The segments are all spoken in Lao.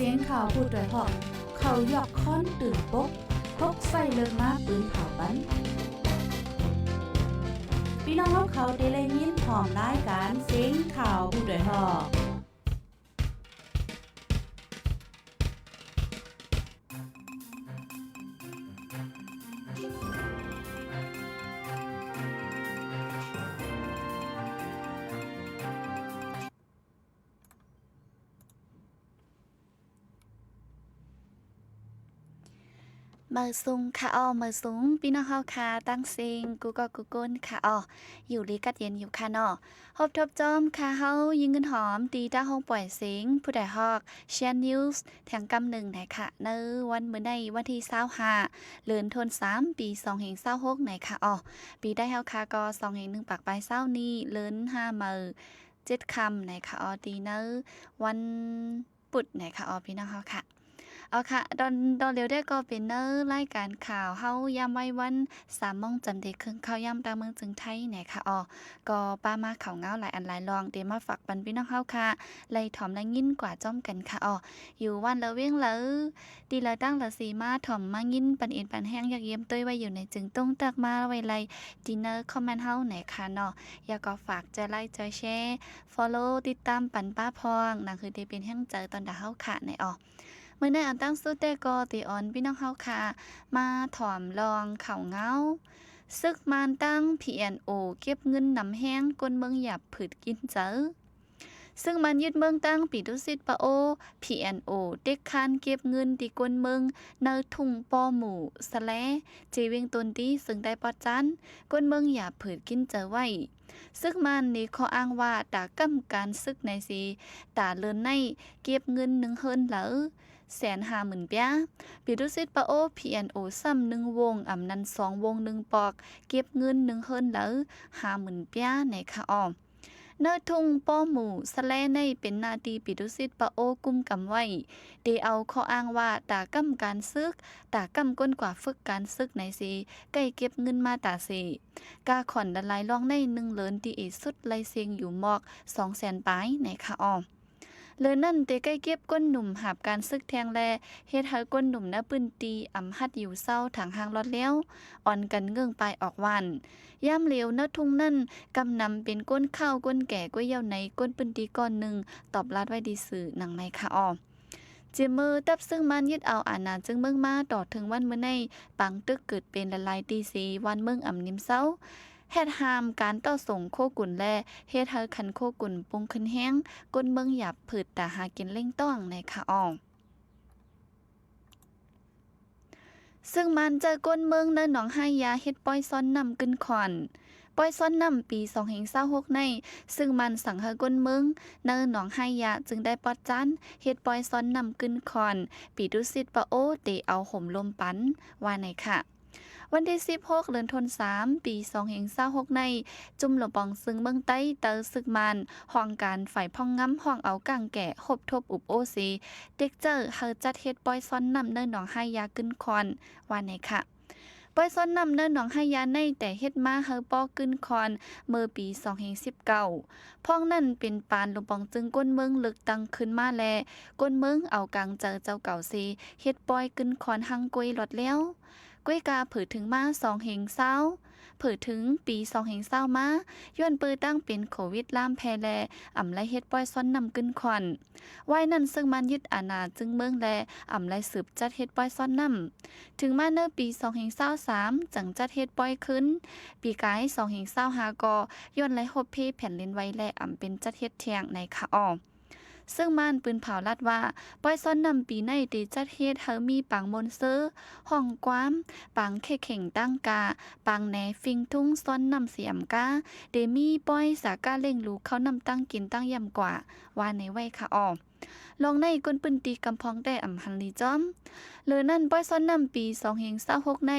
ສຽງຂ່າວຜູ້ດ້ວຍຮອກ ເຂົາຢອກຄ້ອນຕື່ນປົກ ປົກໃສ່ເລີກມາປືນເຜົາປັນ. ພີ່ນ້ອງເຮົາເຂົາໄດ້ໄດ້ຍິນພ້ອມລາຍການສຽງຂ່າວຜູ້ດ້ວຍຮອກ. ເມີສູງຄະອໍ ເມີສູງ ພີ່ນ້ອງເຮົາຄະ ທັງເສັງ ກູ່ກໍກູ່ຄົນຄະອໍ ຢູ່ດີກັດເຢັນຢູ່ຄະນໍ. ພົບທົບຈອມຄະເຮົາ ຍິງເງິນຫອມ ຕີຕາຫ້ອງປ່ອຍເສັງ ຜູ້ດ້ວຍຮອກ Shan News ແທງກຳໜຶ່ງນະຄະ ໃນວັນມື້ໃນ ວັນທີຊາວຫ້າ ເດືອນທັນວາ ປີສອງພັນຊາວຫົກນະຄະອໍ. ປີໄທເຮົາຄະກໍສອງພັນໜຶ່ງປາຍຊາວນີ້ ເດືອນຫ້າເມືອເຈັດຄ່ຳນະຄະອໍ ຕີໃນວັນ ປຸດນະຄະອໍ ພີ່ນ້ອງເຮົາຄະ. ເອົາຄະ ດອນ ດອນຫຼຽວແດ່ກໍເປັນໃນລາຍການຂ່າວເຮົາ ຍາມໄວວັນ ສາມໂມງຈຳເດເຄິ່ງ ເຂົ້າຍາມຕາງເມືອງເຈີງໄທນະຄະອໍ. ກໍປະມາຂ່າວເງົາຫຼາຍອັນຫຼາຍລອງ ເດມາຝາກປັນພີ່ນ້ອງເຮົາຄະ ໄດ້ຖອມໄດ້ຍິນກວ່າຈອມກັນຄະອໍ. ຢູ່ບ້ານລະເວງລະ ທີ່ລະຕ່າງລະສີມາ ຖອມມາຍິນປັນເອັນປັນແຮງ ຢາກຢ້ຽມຕຸ້ຍໄວ້ຢູ່ໃນຈຶ່ງຕົງ ທັກມາໄວ້ໄດ້ທີ່ໃນຄອມເມັນເຮົານະຄະນໍ. ຢາກກໍຝາກໃຈໄລໃຈແຊ follow ຕິດຕາມປັນປ້າພອງ ນັ້ນຄືໄດ້ເປັນແຮງໃຈຕອນດາເຮົາຄະແນ່ອໍ. ມື້ໃນອັນຕັ້ງສຸດແຕ່ກໍຕິອອນພີ່ນ້ອງເຮົາຄະ ມາຖອມລອງຂ່າວເງົາ ຊຶກມານຕັ້ງ PNO ເກັບເງິນນຳແຮງ ຄົນເມືອງຫຍາບຜືດກິນເຈີ. ຊຶກມານຍຶດເມືອງຕັ້ງ ປີຕຸສິດປະໂອ PNO ເຕັກຄານເກັບເງິນທີ່ຄົນເມືອງ ໃນທົ່ງປໍໝູ່ສະແລ ເຈວຽງຕົນຕີ ເຊິ່ງໄດ້ປອດຈັນ ຄົນເມືອງຫຍາບຜືດກິນເຈີໄວ້. ຊຶກມານໃນຂໍ້ອ້າງວ່າ ຕາກຳການຊຶກໃນເສ ຕາເລີນໃນເກັບເງິນໜຶ່ງເຮີນລະແສນຫ້າໝື່ນປຽ. ປີຕຸສິດປະໂອ PNO ຊ້ຳໜຶ່ງວົງ ອຳນັ້ນສອງວົງໜຶ່ງປອກ ເກັບເງິນໜຶ່ງເຮີນລະຫ້າໝື່ນປຽໃນຄະອໍ. ໃນທົ່ງປໍໝູ່ສະແລໃນ ເປັນໜ້າທີ່ປີຕຸສິດປະໂອກຸມກຳໄວ້ ເດເອົາຂໍ້ອ້າງວ່າ ຕາກຳການຊຶກ ຕາກຳຄົນກວ່າຝຶກການຊຶກໃນເສ ໃກ້ເກັບເງິນມາຕາເສ. ກາຂອນລະລາຍລອງໃນໜຶ່ງເລີນ ທີ່ເອສຸດໄລ່ເສັງຢູ່ໝອກສອງແສນປາຍໃນຄະອໍ. ເລີນນັ້ນເຕໃກ້ເກັບຄົນໜຸ່ມຫາບການຊຶກແທງແລ ເຮັດໃຫ້ຄົນໜຸ່ມໃນພື້ນທີ່ອຳຫັດຢູ່ເຊົາທາງຫ້າງລອດແລ້ວ ອ່ອນກັນເງື່ອນປາຍອອກບ້ານ. ຍາມຫຼຽວໃນທົ່ງນັ້ນ ກຳນຳເປັນຄົນເຖົ້າຄົນແກ່ກວ່າເຍົາໃນຄົນພື້ນທີ່ກ່ອນໜຶ່ງ ຕອບລາດໄວ້ດີຊື່ໜັງໃນຄະອໍ. ເຈເມີຕັບຊຶກມານຍຶດເອົາອານາຈຶງເມືອງມາ ຕໍ່ເຖິງວັນມື້ໃນ ປາງຕຶກເກີດເປັນຫຼາຍໆທີ່ເສ ບ້ານເມືອງອຳນິມເຊົາ ເຮັດຫ້າມການຕໍ່ສູ້ໂຄກຸນ ແລະ ເຮັດໃຫ້ຂັນໂຄກຸນປຸງຂຶ້ນແຮງ ຄົນເມືອງຫຍາບຜືດຕາຫາກິນເລັ່ງຕ້ອງໃນຄະອໍ. ຊຶກມານໃຈກົນເມືອງໃນໜອງໄຮຢາ ເຮັດປ່ອຍຊ້ອນນ້ຳຂຶ້ນຂ້ອນ. ປ່ອຍຊ້ອນນ້ຳປີສອງເຮງຊາວຫົກໃນ ຊຶກມານສັ່ງໃຫ້ກົນເມືອງໃນໜອງໄຮຢາ ຈຶ່ງໄດ້ປອດຈັນ ເຮັດປ່ອຍຊ້ອນນ້ຳຂຶ້ນຂ້ອນ ປີຕຸສິດປະໂອ ເຕເອົາໂຫມລົມປັນ ວ່າໃນຄະ. ວັນທີສິບຫົກ ເດືອນທັນສາມ ປີສອງເຮງຊາວຫົກໃນ ຈຸມຫຼວງປອງຊຶງເມືອງໃຕ້ ໃຕ້ຊຶກມານ ຫ້ອງການຝ່າຍພອງງຳ ຫ້ອງເອົາກ້າງແກ່ ຮົບທົບອຸບໂອ້ເສ ເຕັກໃຈໃຫ້ຈັດເຮັດປ່ອຍຊ້ອນນ້ຳໃນໜອງໄຮຢາຂຶ້ນຂ້ອນ ວ່າໃນຄະ. ປ່ອຍຊ້ອນນ້ຳໃນໜອງໄຮຢາໃນ ແຕ່ເຮັດມາໃຫ້ປໍຂຶ້ນຂ້ອນ ເມື່ອປີສອງເຮງສິບເກົ້າ. ພວກນັ້ນເປັນປານຫຼວງປອງຊຶງກົນເມືອງເລິກຕັ້ງຂຶ້ນມາ ແລະ ກົນເມືອງເອົາກາງໃຈເຈົ້າເກົ່າເສ ເຮັດປ່ອຍຂຶ້ນຂ້ອນຮັ່ງກ້ວຍລອດແລ້ວ. ກ້ວຍກາເຜີເຖິງມາສອງເຮງຊາວ ເຜີເຖິງປີສອງເຮງຊາວມາ ຍ້ອນເປີຕັ້ງເປັນໂຄວິດລາມແຜ່ ແລະ ອຳໄລເຮັດປ່ອຍຊ້ອນນ້ຳຂຶ້ນຂ້ອນ. ວາຍນັ້ນ ຊຶກມານຍຶດອານາຈຶງເມືອງ ແລະ ອຳໄລສືບຈັດເຮັດປ່ອຍຊ້ອນນ້ຳ. ເຖິງມາໃນປີສອງເຮງຊາວສາມ ຈັ່ງຈັດເຮັດປ່ອຍຄືນ. ປີກາຍສອງເຮງຊາວຫ້າກໍ ຍ້ອນໄລພົບເພແຜ່ນດິນໄຫວ ແລະ ອຳເປັນຈັດເຮັດແທງໃນຄະອໍ. ຊຶກມານປືນເຜົາລັດວ່າ ປ່ອຍຊ້ອນນ້ຳປີໃນ ໄດ້ຈັດເຮັດໃຫ້ມີປາງມ່ວນຊື່ ຮ້ອງຄວາມ ປາງແຂກແຂ່ງຕັ້ງກາ ປາງແນຝິງທຸງຊ້ອນນ້ຳສະຫຍາມກາ ໄດ້ມີປ່ອຍສາກາເລັ່ງລູເຂົ້ານ້ຳຕັ້ງກິນຕັ້ງຢ້ຳກວ່າ ວ່າໃນໄວຄະອໍ. ລອງໃນຄົນພື້ນທີ່ກຳພອງແຕ່ອຳຫັນລີຈ້ອມ. ເລີນັ້ນ ປ່ອຍຊ້ອນນ້ຳປີສອງເຮງຊາວຫົກໃນ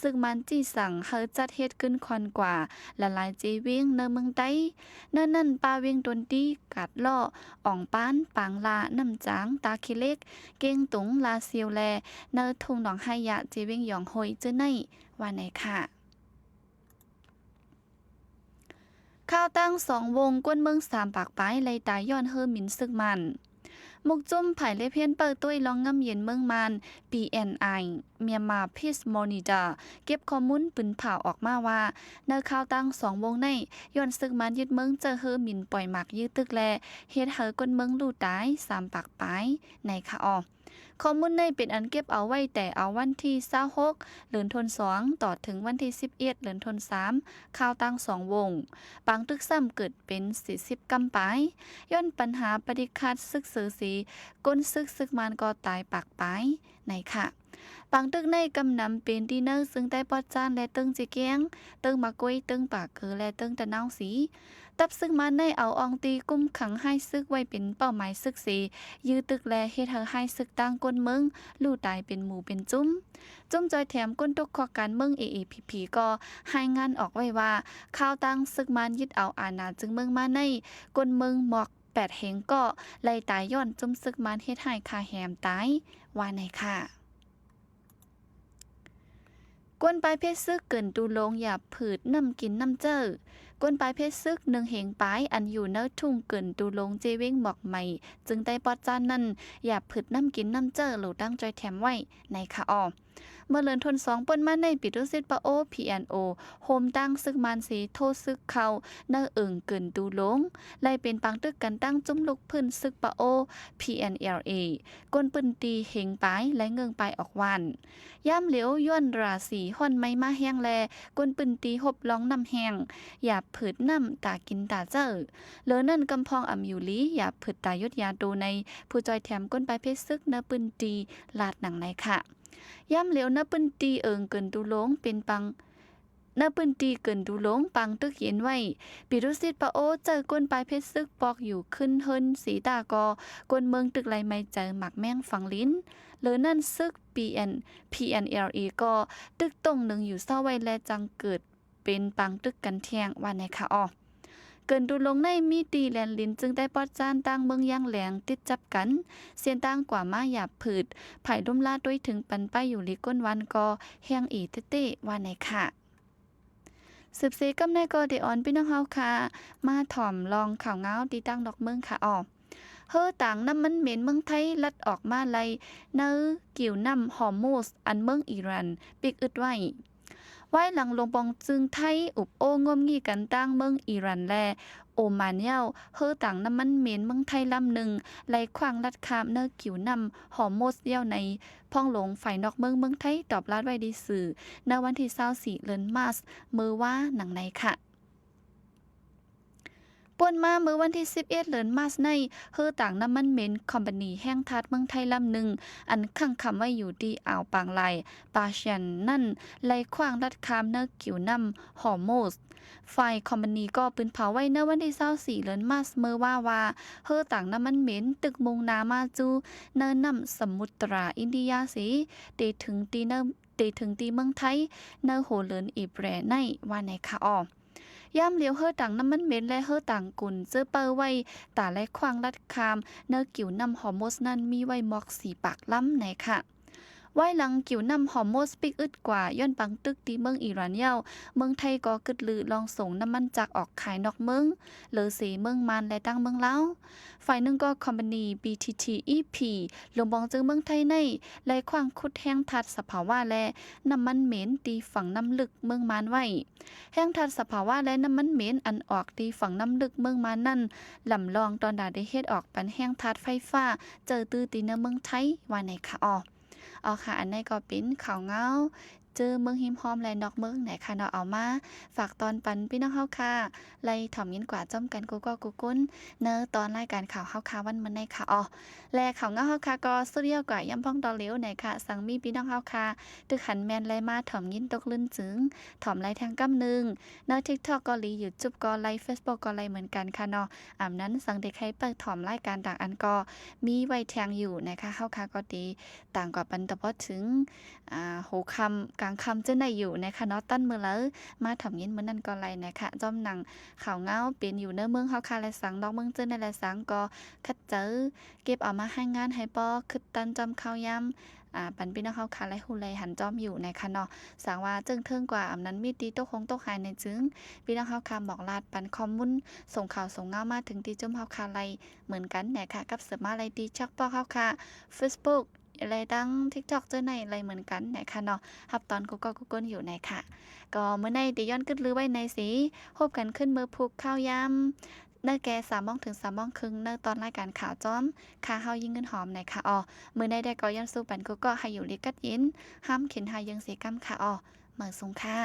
ຊຶກມານຈີ່ສັ່ງໃຫ້ຈັດເຮັດຂຶ້ນຂ້ອນກວ່າ ຫຼາຍໆເຈວຽງໃນເມືອງໃຕ້. ໃນນັ້ນ ປ່າວຽງຕົນຕີ ກາດເລາະ ອອງປານ ປາງລາ ນ້ຳຈາງ ຕາຂີ້ເຫຼັກ ເກງຕຸງ ລາຊຽວ ແລະ ໃນທົ່ງໜອງໄຮຢາ ເຈວຽງຢອງໂຮຍ ເຈີໃນ ວ່າໃນຄະ. ຂ່າວຕ່າງສອງວົງ ຄົນເມືອງສາມປາກປາຍໄລ່ຕາຍຍ້ອນເຮີໝິ່ນຊຶກມານ. ໝູ່ຈຸ້ມຝ່າຍລຽບຮຽນເປົ້າຕຸ້ຍລອງງາມເຢັນເມືອງມ່ານ PNI Myanmar Peace Monitor ເກັບຂໍ້ມູນປຶ້ນຜາອອກມາວ່າ ໃນຂ່າວຕ່າງສອງວົງໃນ ຍ້ອນເສິກມານຍຶດເມືອງ ເຈີເຮີໝິ່ນປ່ອຍໝາກ ຍືດຕຶກ ແລະ ເຮັດໃຫ້ຄົນເມືອງລູ້ຕາຍສາມປາກປາຍ ໃນຂະອອກ. ຂໍ້ມູນໃນເປັນອັນເກັບເອົາໄວ້ແຕ່ເອົາວັນທີຊາວຫົກ ເດືອນທັນສອງ ຕໍ່ເຖິງວັນທີສິບເອັດ ເດືອນທັນສາມ ຂ່າວຕ່າງສອງວົງ. ປາງຕຶກຊ້ຳເກີດເປັນສີ່ສິບກຳປາຍ ຍ້ອນປັນຫາປະຕິຄັດຊຶກເສີຍສີ ຄົນຊຶກ ຊຶກມານກໍຕາຍປາກປາຍ ໃນຂະ ປາງຕຶກໃນກຳນຳເປັນທີ່ໃນເຊີງໃຕ້ປອດຈານ ແລະ ເຕີງເຈແກງ, ເຕີງມະກຸຍ, ເຕີງປາເກີ ແລະ ເຕີງຕະນາວສີ. ທັບຊຶກມານໃນເອົາອ່ອງຕີກຸມຂັງຮ້າຍຊຶກໄວ້ເປັນເປົ້າໝາຍຊຶກເສຍ ຍືດຕຶກ ແລະ ເຮັດໃຫ້ຮ້າຍຊຶກຕ່າງຄົນເມືອງ ລູ້ຕາຍເປັນໝູ່ເປັນຈຸ້ມ. ຈຸ້ມຈອຍແຖມຄົນຕົກເຄາະການເມືອງ AAPP ກໍລາຍງານອອກໄວ້ວ່າ ຂ່າວຕ່າງຊຶກມານຍຶດເອົາອານາຈຶງເມືອງມາໃນ ຄົນເມືອງໝອກ ແປດເຮງກໍໄລ່ຕາຍຍ້ອນຈຸ້ມຊຶກມານເຮັດຮ້າຍຂ້າແຮມຕາຍ ວ່າໃນຂະ. ຄົນປາຍເພັດຊຶກເກີນຕູລົງຢາບຜືດນ້ຳກິນນ້ຳເຈີ. ຄົນປາຍເພັດຊຶກໜຶ່ງເຮງປາຍ ອັນຢູ່ໃນທຸງເກີນຕູລົງ ເຈວຽງໝອກໄໝ ເຊີງໃຕ້ປອດຈານນັ້ນ ຢາບຜືດນ້ຳກິນນ້ຳເຈີ ໂຫຼດາງຈອຍແຖມໄວ້ ໃນຂະອອກ. ເມື່ອເດືອນທັນສອງ ປົນມາໃນ ປີໂຕຊິດປະໂອ PNO ໂຮມຕັ້ງຊຶກມານເສໂທຊຶກເຂົ້າໃນເອີງເກີນຕູລົງ ແລະ ເປັນປາງຕຶກກັນຕັ້ງຈຸ້ມລຸກຟື້ນຊຶກປະໂອ PNLA ຄົນພື້ນທີ່ເຮງປາຍ ແລະ ເງິ່ງປາຍອອກບ້ານ. ຍາມຫຼຽວ ຍ້ອນລາສີຮ້ອນໄໝ້ມາແຮງ ແລະ ຄົນພື້ນທີ່ພົບລອງນ້ຳແຫ້ງ ຢາບຜືດນ້ຳຕາກິນຕາເຈີ. ເຫຼືອນັ້ນ ກຳພອງອຳຢູ່ລີ ຢາບຜືດຕາຢຸດຢາໂຕໃນ ຜູ້ຈອຍແຖມຄົນປາຍເພັດຊຶກໃນພື້ນທີ່ ລາດໜັງໃນຂະ. ຍາມຫຼຽວໃນພື້ນທີ່ເອີງເກີນຕູລົງເປັນປາງ, ໃນພື້ນທີ່ເກີນຕູລົງປາງຕຶກເຢັນໄວ້ ປີໂຕຊິດປະໂອ ເຈີຄົນປາຍເພັດຊຶກປອກຢູ່ຂຶ້ນເຮືອນສີຕາກໍ ຄົນເມືອງຕຶກໄລ່ໄໝ້ເຈີໝາກແມງຝັງລິນ. ເຫຼືອນັ້ນ ຊຶກ PN PNLA ກໍຕຶກຕົງໜຶ່ງຢູ່ເຊົ້າໄວ້ ແລະ ຈັ່ງເກີດ ເປັນປາງຕຶກກັນແທ້ງ ວ່າໃນຂະອອກ. ເກີນຕູລົງໃນມີຕີແລນລິນ ເຊິ່ງໄດ້ປອດຈານຕ່າງເມືອງຢ່າງແຫຼງຕິດຈັບກັນ ເສັ້ນທາງກວ່າມາຢາບຜືດ ໃຜລຸ່ມລາດດ້ວຍເຖິງປັນໄປຢູ່ລີກ້ນວັນກໍແຮງອີເຕເຕ ວ່າໃນຂະ. ສືບເສກັບໃນກໍໄດ້ອອນພີ່ນ້ອງເຮົາຄະ ມາຖອມລອງຂ່າວງາວທີ່ຕ່າງນອກເມືອງຂະອອກ. ເຮືອຕາງນ້ຳມັນເໝັນເມືອງໄທລັດອອກມາໄລ່ໃນກິວນ້ຳຮອຣມຸດ ອັນເມືອງອີຣານປິກອຶດໄວ້. ວາຍຫຼັງຫຼວງປອງຈຶ່ງໄທອຸບໂອ້ຮ່ວມງີ້ກັນຕ່າງເມືອງອີຣານ ແລະ ໂອມານແລ້ວ, ເຮືອຕາງນ້ຳມັນເໝັນເມືອງໄທລຳໜຶ່ງໄລ່ຂວ້າງລັດຂ້າມໃນກິວນ້ຳຮອຣມຸດແລ້ວໃນ ພອງຫຼວງຝ່າຍນອກເມືອງເມືອງໄທຕອບລາດໄວ້ທີ່ສື່ ໃນວັນທີຊາວສີ່ ເດືອນມາດ ເມື່ອວານໜັງໃນຂະ. ປ່ນມາເມື່ອວັນທີສິບເອັດ ເດືອນມາດໃນ, ເຮືອຕາງນ້ຳມັນເໝັນຄອມພານີແຮ່ງທາດເມືອງໄທລຳໜຶ່ງ ອັນຂັງຄຳໄວ້ຢູ່ທີ່ອ່າວປາງລາຍ ປາຊຽນ ນັ້ນ ໄລ່ຂວ້າງລັດຂ້າມໃນກິວນ້ຳຮອຣມຸດ. ຝ່າຍຄອມພານີກໍປືນເຜົາໄວ້ໃນວັນທີຊາວສີ່ ເດືອນມາດ ເມື່ອວາວ່າ ເຮືອຕາງນ້ຳມັນເໝັນຕຶກມຸ່ງໜ້າມາສູ່ໃນນ້ຳສະໝຸດຕາອິນເດຍເສ ເຕເຖິງທີ່ເນີ ເຕເຖິງທີ່ເມືອງໄທໃນຫົວເດືອນເອເປຣນໃນ ວ່າໃນຂະອອກ. ຍາມຫຼຽວເຮືອຕາງນ້ຳມັນເໝັນ ແລະ ເຮືອຕາງກຸນເຈີເປີໄວ້ຕາໄລ່ຂວ້າງລັດຂ້າມໃນກິວນ້ຳຮອຣມຸດນັ້ນມີໄວ້ໝອກສີ່ປາກລຳໃນຂະ. ວາຍຫຼັງກິວນ້ຳຮອຣມຸດປິກອຶດກວ່າ ຍ້ອນປາງຕຶກທີ່ເມືອງອີຣານແລ້ວ, ເມືອງໄທກໍກຶດລືລອງສົ່ງນ້ຳມັນຈັກອອກຂາຍນອກເມືອງ ເລີເສເມືອງມານ ແລະ ຕ່າງເມືອງລາວ. ຝ່າຍໜຶ່ງກໍຄອມພານີ ບີທີທີ ອີພີ ຫຼວງປອງເຈີເມືອງໄທໃນ ໄລ່ຂວ້າງຂຸດແຮ່ງທາດສະພາວະ ແລະ ນ້ຳມັນເໝັນທີ່ຝັ່ງນ້ຳເລິກເມືອງມານໄວ້. ແຮ່ງທາດສະພາວະ ແລະ ນ້ຳມັນເໝັນອັນອອກທີ່ຝັ່ງນ້ຳເລິກເມືອງມານນັ້ນ ລຳລອງຕອນດາໄດ້ເຮັດອອກປັນແຮ່ງທາດໄຟຟ້າເຈີຕື້ທີ່ໃນເມືອງໄທ ວ່າໃນຂະອອກ. ເອົາຄ່ະ ອັນໃນກໍເປັນຂ່າວງາວ ເຈີເມືອງຮິມຮອມ ແລະ ນອກເມືອງໃນຂະເນາະ ເອົາມາຝາກຕອນປັນພີ່ນ້ອງເຮົາຄ່ະ ໄດ້ຖອມຍິນກວ່າພ້ອມກັນ ກູ່ເກົາະກູ່ກຸນ ໃນຕອນລາຍການຂ່າວເຮົາຄ່ະ ວັນມື້ໃນຂະອອກ. ແລະ ຂ່າວງາວເຮົາຄ່ະ ກໍສຸດຍອດກວ່າຢ່າງພອງຕໍ່ຫຼຽວໃນຂະ ສັງມີພີ່ນ້ອງເຮົາຄ່ະ ຕຶກຫັນແມ່ນໄດ້ມາຖອມຍິນຕົກລື່ນຈຶ່ງ ຖອມໄດ້ແທ່ງກຳໜຶ່ງ ໃນ TikTok ກໍດີ YouTube ກໍໄດ້ Facebook ກໍໄດ້ເໝືອນກັນຄ່ະເນາະ. ອຳນັ້ນ ສັງເດໄຄເປີດຖອມລາຍການຕ່າງອັນກໍມີໄວ້ແທ່ງຢູ່ໃນຂະ ເຮົາຄ່ະ ກໍຕິດຕາມກວ່າປັນຕະບອດເຖິງ ອາ ຫົວຄ່ຳ ງຄຳເຈົ້າໃນຢູ່ນະຄະເນາະ, ຕັນມື້ໃດມາຖອມຍິນມື້ນັ້ນກໍໄດ້ນະຄະ. ຈອມໜັງຂ່າວເງົາເປັນຢູ່ໃນເມືອງເຮົາຄະແລະສັງ, ນອກເມືອງເຈົ້າໃນແລະສັງ ກໍຄັດເຈີເກັບເອົາມາລາຍງານໃຫ້ພໍຄຶດຕັນຈອມຂ່າວຍາມ ອາ ປັນພີ່ນ້ອງເຮົາຄະໄດ້ຮູ້ໄດ້ຫັນຈອມຢູ່ນະຄະເນາະ. ສາງວ່າເຈິງເທີງກວ່າອຳນັ້ນມີຕີຕົກຄົງຕົກຫາຍໃນຈຶ່ງ ພີ່ນ້ອງເຮົາຄະບອກລາດປັນຂໍ້ມູນ ສົ່ງຂ່າວສົ່ງເງົາມາເຖິງທີ່ຈຸ້ມເຮົາຄະໄດ້ເໝືອນກັນນະຄະ, ກັບເສີບມາໄດ້ທີ່ແຊັດບັອກເຮົາຄະ ເຟສບຸກ ແລະ ທັງທິກຕັອກເຈົ້າໃນໄດ້ເໝືອນກັນນະຄະເນາະ. ຮັບຕ້ອນກູ່ເກາະກູ່ກົ້ນຢູ່ນະຄະ. ກໍມື້ໃນໄດ້ຍ້ອນກຶດລືໄວ້ໃນສີ, ພົບກັນຂຶ້ນມື້ພຸດຂ່າວຍາມ ໃນແກ່ສາມໂມງເຖິງສາມໂມງເຄິ່ງ ໃນຕອນລາຍການຂ່າວຈອມ ຂ້າເຮົາຍິງເງິນຫອມນະຄະເອາະ. ມື້ໃນໄດ້ກໍຍ້ອນສູ້ປັນກູ່ເກາະໃຫ້ຢູ່ດີກັດເຢັນ, ຫ້າມເຂັນຫາເຢິງເສຍກຳຄະເອາະ. ໝາຍສູງຄ່ະ.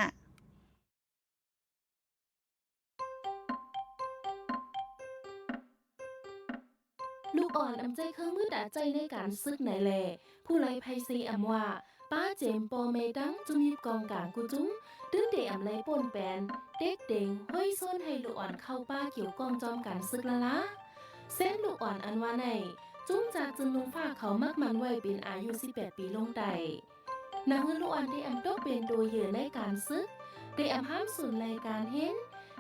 ລູກອ່ອນອຳໃຈເຄື່ອງມືດາໃຈໃນການສຶກໃນແລ ຜູ້ໄລໄພເຊອຳວ່າ ປ້າເຈມ ພໍ່ແມ່ຕັ້ງຈຸ້ມຍິບກອງກາງກູ່ຈຸ້ມ ຕື່ນເຕອຳໄລປ່ນແປນ ເຕັກເຕັງ ຫ້ອຍໂຊນໃຫ້ລູກອ່ອນເຂົ້າປ່າກ່ຽວຂ້ອງຈອມການສຶກລະລາ. ເຊັ່ນລູກອ່ອນອັນວ່າໃນ ຈຸ້ມຈາກຈຳນວນຝາເຂົາມັກໝັ້ນໄວ້ເປັນອາຍຸສິບແປດປີລົງໄຕ້. ນາງເຮືອນລູກອ່ອນໄດ້ອຳຕົກເປັນໂຕເຫຍື່ອໃນການຊຶກ, ໄດ້ອຳຫ້າມສູນໄລການຮຽນ,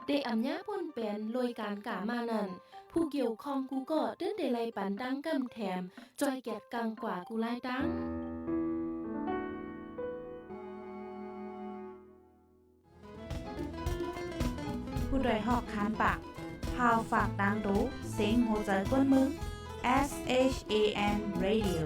ໄດ້ອຳຍ່າປົນແປນໂລຍການກາມານັ້ນ, ຜູ້ກ່ຽວຂ້ອງກູ່ເກາະຕື່ນໄດ້ໄລ່ປັນຕັ້ງກຳແຖມ, ຈ່ອຍແກດກັງກວ່າກູ່ຫຼາຍຕັ້ງ. ຜູ້ດອຍຮອກຄານປາກ ພາວຝາກຕາງໂຕ ເສັງຫົວໃຈກົ້ນເມືອງ SHAN Radio.